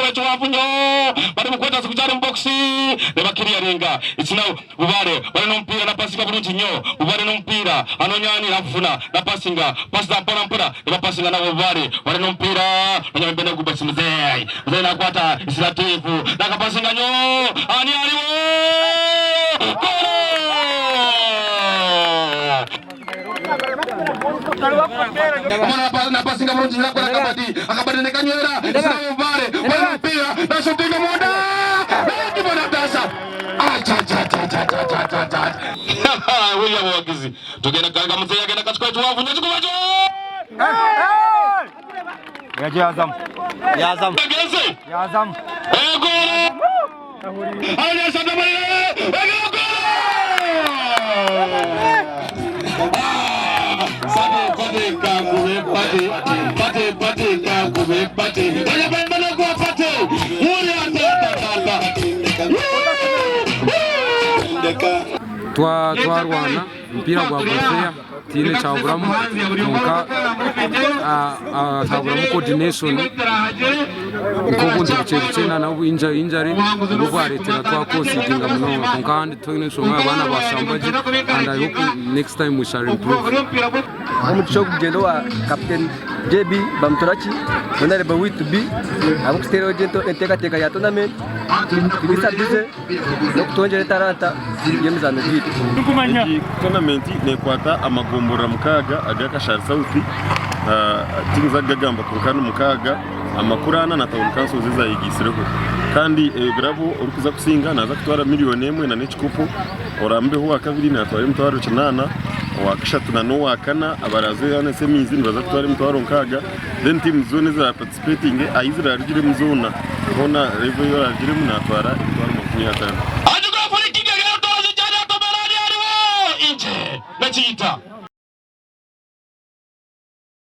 Nakikuba ekiwanvu nnyo bari mukwetaasa kukyari omu bokisi nibakiriyaringa. It's now Bubare bari n'omupiira napasinga burungi nnyo. Bubare n'omupiira anoonya ani nagufuna napasinga pasi za mpora mpora nibapasinga nabo Bubare bari n'omupiira nonya Bene Gubesi Muzei Muzei nakwata it's Latif nakapasinga nnyo ani ariwo Goolo! Omwana napasinga burungi nakora akabadi akabadi nikanywera it's now Bubare bari n'omupiira nashutinga munda naye nataasa William Wagizi tugenda kanga muzeyi agenda kachukua kiwanvu nyo kikuba kyo Yazamu. Yazamu. Ageze Yazamu. Egolo Abanyasanda balire Egolo Pate pate kangube pate pate pate kangube pate Banya kwa pate Uri ata ata ata Twarwana omupiira gwa feya tihaine ekyaburamu kwonka haburamu coordination nk'obuntu bukye bukye na injury nibwo bwareetera twakonsidinga munonga kwonka ahandi tihaine enshonga abaana bashamba gye and I hope next time we shall improve. Omugisha ogu gugenda owa Captain JB Bamuturaki Honorable We to be ahabw'okututeeraho gye enteekateeka ya tournament kutugisa bize n'okutwongyera etalanta y'emizaano gwaitu. Egi tournament nekwata amagomborora mukaaga aga Kashari South, tinza kugagamba kwonka ni mukaaga, amakuru ana na town councils ezayegaisireho kandi ebirabo orikuza kusinga naza kutwara miriyoni emwe nana ekikopo, orambeho owakabiri natwara emitwaro kinaana, owakashatu nana owakana abaraze hanu semis nibaza kutwara emitwaro nkaaga then tiimu zoona ezira participatinge ahi zirarugiremu zoona hoona level eyi orarugiremu natwara emitwaro 50. Ajuga afurikige gero tozi jana toberani ariwo inje nakiyita.